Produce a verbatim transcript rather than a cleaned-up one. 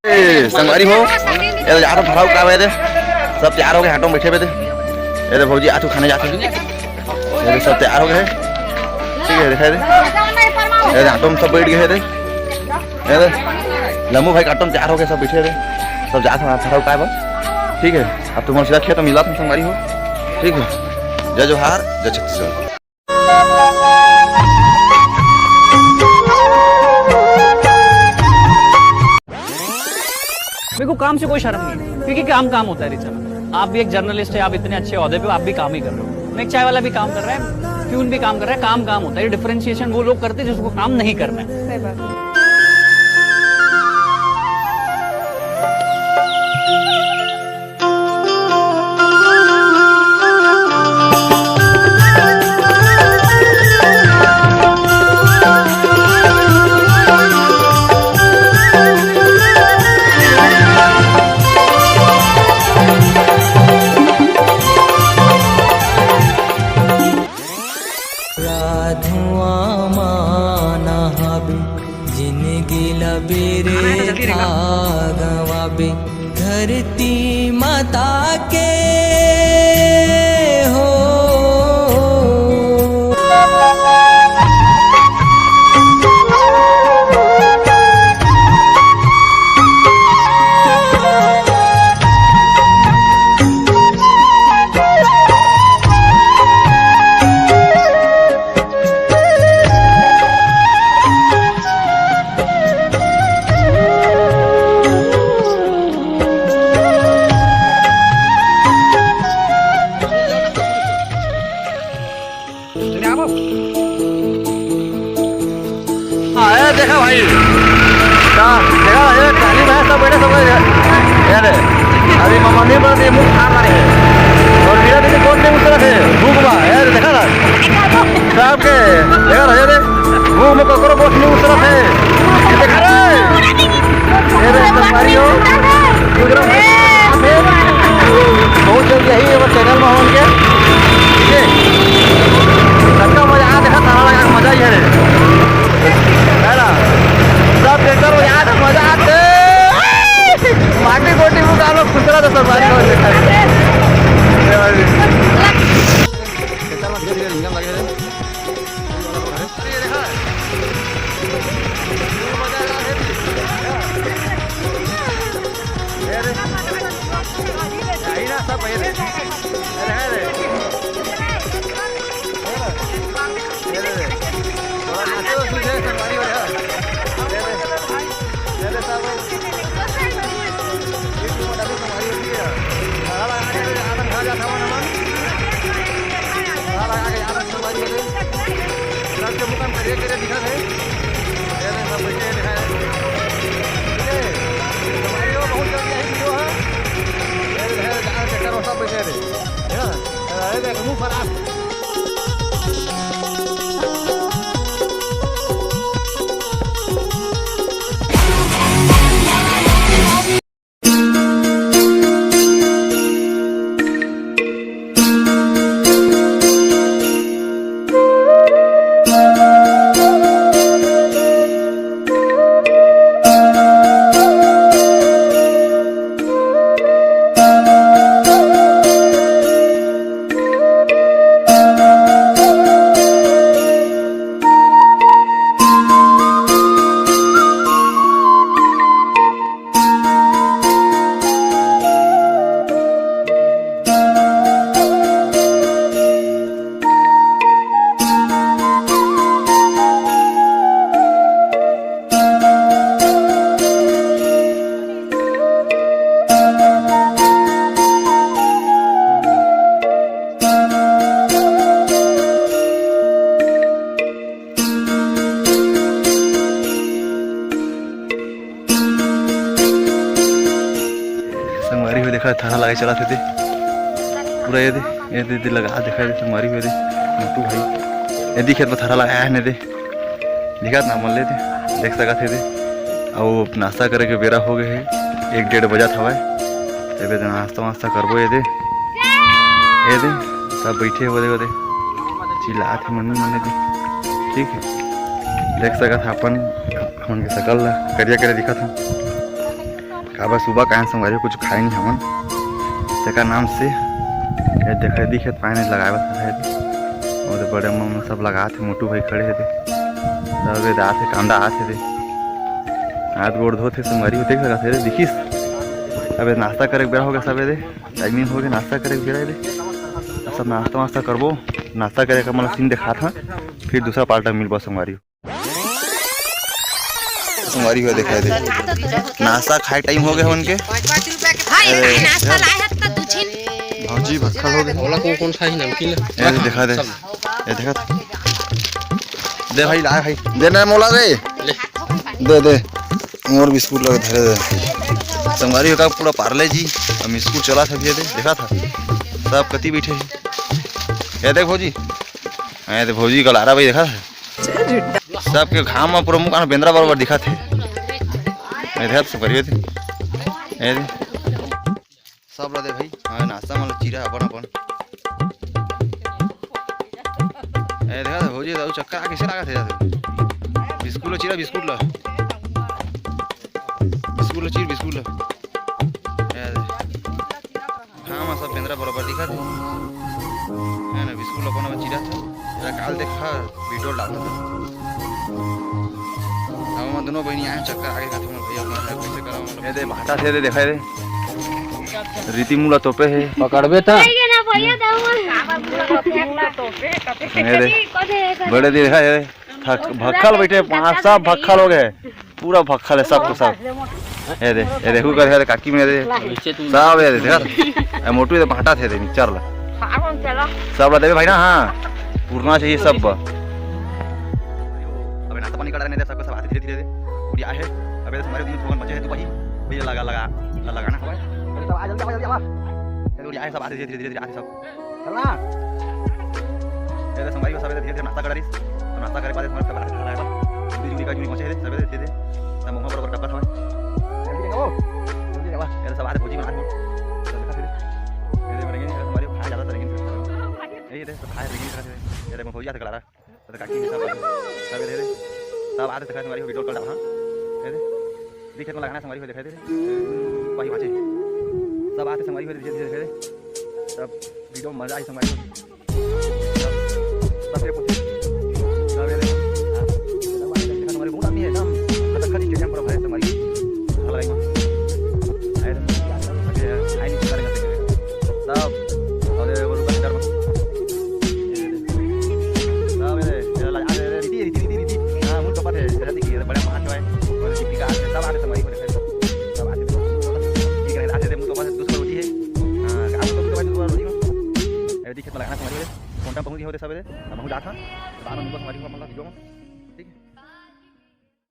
ए, संगवारी हो, ये तो जात हन भराऊ का बे दे। सब तैयार हो गे, ऑटो में बइठे बे दे। ये दे भौजी, आथू खाने जात हे। ये दे सब तैयार हो गे हे। ठीक हे, दिखाई दे। ये दे ऑटो में सब बइठ गे हे दे। ये दे लम्बू भाई का ऑटो में तैयार हो गे, सब बइठे हे दे। सब जात हन भराऊ का बे। ठीक हे, अब तुमन सीधा खेत में मिलत हन संगवारी हो। ठीक हे, जय जोहार, जय छत्तीसगढ़। मेरे को काम से कोई शर्म नहीं है, क्योंकि काम काम होता है, रिचा। आप भी एक जर्नलिस्ट है, आप इतने अच्छे ओहदे पे हो, आप भी काम ही कर रहे हो। मैं एक चाय वाला भी काम कर रहा है, प्यून भी काम कर रहा है, काम काम होता है। ये डिफरेंशिएशन वो लोग करते हैं जिसको काम नहीं करना है। सही बात है। धुआं माना हबे, जिनगी ला बेरे गवाबे, धरती माता के हो। हाँ, ये देखा भाई, का देखा, ये ट्राली में सब बैठे, सब बैठे। ये रे, अभी मामा नहीं बोलते, मुंह फाड़ रहे हैं। और मेरा दीदी कौन नहीं उतरा थे, भूख बा, ये रे, देखा ना, सबके, देखा ना, ये रे, मुंह में ककरो बोस नहीं उतरा थे। ये देखा रे, ये रे, संगवारी हो, गुजरात में बहुत जल्दी यही वो चैनल में होंगे। ठीक है, सबका मजा आ, देखा, तारा लगा, मजा ही है रे। है ना? सब देखकर वो याद मजा आते। माटी गोटी मुका लोग खुसरा तो सब बारी हो देखा। ये वाली। ये देखा? ये रे। यही ना सब ये रे। अरे, अरे। ये रे, ये रे। थोड़ा नाचो, सूझे, संगवारी हो जा। ये रे, ये रे, सब। ये तो मोटा भी संगवारी होती है। सारा लगा के आदम खा जाता हूँ ना मन। सारा लगा के आदम संगवारी हो जाए। सब के मुकाम करिए, करिए दिखा दे। ये रे, सब बैठे हैं, दिखाए। ये रे, संगवारी हो, बहुत जल्दी यही वीडियो है। ये रे, ये रे, चक्कर में सब बैठे हैं। संगवारी हो, देखा, थरहा लगा के चलत हे दे। पूरा ये दे, ये दे, दे लगा, देखा दे, संगवारी हो दे, मोटू भाई। ये दे खेत में थरहा लगाए हे ने दे। दिखत ना मन ले दे, देख सकत हे दे। अउ नाश्ता करे के बेरा हो गए हे, एक डेढ़ बजत हवय। तबे तो नाश्ता वास्ता करबो ये दे। ये दे, सब बैठे हो दे, वो दे। चिल्लात हे मम्मी मन दे। ठीक है, देख सकत ह अपन, हमन के सकल ला करिया करिया दिखत ह। काबर सुबह काहे संगवारी कुछ खाए नहीं हमन, तेकर नाम से ये देखे दिखे पाए नहीं लगाए बर है। और बड़े मन सब लगात हे, मोटू भाई खड़े हे दे, सब ये दात हे, कांदा आत हे दे, हाथ गोड़ धोत हे संगवारी, देख सकत हे दे, दिखिस। अबे नाश्ता करे के बेरा हो गया सब ये दे। टाइमिंग हो गया नाश्ता करे के बेरा रे। सब नाश्ता वास्ता करबो। नाश्ता करे का मतलब सीन दिखात हा, फिर दूसरा पार्ट में मिलबो संगवारी। संगवारी हो देखा दे, नाश्ता खाए टाइम हो गया उनके। पाँच पाँच रुपया के भाई, अरे, नाश्ता लाए हत त दू छीन। भौजी भक्खल हो गए। ओला कौन कौन खाही नमकीन? ये देखा दे, सब। ये देखा दे भाई, लाए भाई, दे ना मोला रे। ले। दे दे। मोर बिस्कुट लगे धरे दे। संगवारी हो का पूरा पार्ले जी, हम बिस्कुट चला था भैया दे, देखा था। सब कति बैठे हैं। ये देख भौजी, ये देख भौजी का लारा भाई देखा था। सबके घाम में पूरा मुंह कान बेंदरा बराबर दिखा थे। ये देखा था संगवारी हो थे। ये देख। सब ला दे भाई। हाँ, नाश्ता मन ला चीरा अपन अपन। ए, देखा था भौजी, दाऊ चक्कर आ कैसे लागत हे यार? बिस्कुट ला चीरा, बिस्कुट ला। बिस्कुट ला चीर, बिस्कुट ला। ए, दे। हाँ, मा सब बेंदरा बराबर दिखा थे। है ना, बिस्कुट ला अपन अपन चीरा था। एला काल देखा, वीडियो डालता था। अब हम दोनों बहनी आए, चक्कर आगे का तुम भैया अपना कैसे करा, मतलब। ये दे, भाटा थे दे, देखा दे। रीति मुला तोपे हे। पकड़बे त। ये ना भैया, दउआ। ये दे, बड़े दिन है, ये थक-, भक्खल बैठे, पाँच, सब भक्खल हो गए। पूरा भक्खल है सब तो सब। ये दे, ये देखो कर, ये दे काकी में दे। सब ये दे, देखा? ए, मोटू ये दे भाटा थे दे, मिक्सचर ला। सब ला देबे भाई ना, हाँ। पूरना चाहिए सब बा। अबे नाश्ता पानी करा नहीं दे, सबको सब आते धीरे धीरे दे। पूरी आहे। अबे तो हमारे दिन थोड़ा बचे है तो भाई, भैया लगा, लगा, लगा ना। अबे सब आ, जल्दी आ, जल्दी आ। ये पूरी आहे, सब आते धीरे धीरे धीरे धीरे आते सब। चला। ये रे संगवारी, सब धीरे धीरे नाश्ता करा रही। तो नाश्ता करे बाद हमारे सब आते चला आएगा। जूड़ी जूड़ी का जूड़ी पहुंचे रे, सब धीरे धीरे। सब मुंह पर टपका था। जल्दी आओ। जल्दी आओ। ये सब आते भौजी बना रही। सब देखा फिर। ये रे मरेंगे, ये संगवारी खाए ज्यादा तरेंगे। ये रे सब खाए रेंगे। ये रे भौजी आते कला रहा। तो काकी सब, सब ये दे रे। सब आते दिखा संगवारी हो, वीडियो कॉल डाला, हाँ। ये दे। दिखे तो लगाना संगवारी हो, दिखाई दे रे। वही बाजे। सब आते संगवारी हो, धीरे धीरे दे रे। सब वीडियो में मजा आई संगवारी हो। सब, सब ये पूछे। सब ये दे। हाँ। सब आते दिखा संगवारी, बहुत आदमी है, एकदम खतरनाक स्टेडियम पर है संगवारी। हाँ, लगाई। आए तो, आए नहीं, सब, और ये वो रुका डर मत। सब ये, ये ला, अरे, अरे, रीति, रीति, रीति, रीति। हाँ, मुंह तोपा थे, जरा देखिए, बड़ा महान है। और रीति का हाथ है, सब आते संगवारी को देखा है। सब आते थे। ठीक है, आते थे, मुंह तोपा थे, दूसरा रोटी है। हाँ, काम तो भी तो भाई दूसरा रोटी है। अरे, दिखे तो लगाना संगवारी को। कौन टाइम पहुंच गए होते सब ये? अब हम जात हाँ। बाद में मिलबो संगवारी को, अपन का वीडियो में।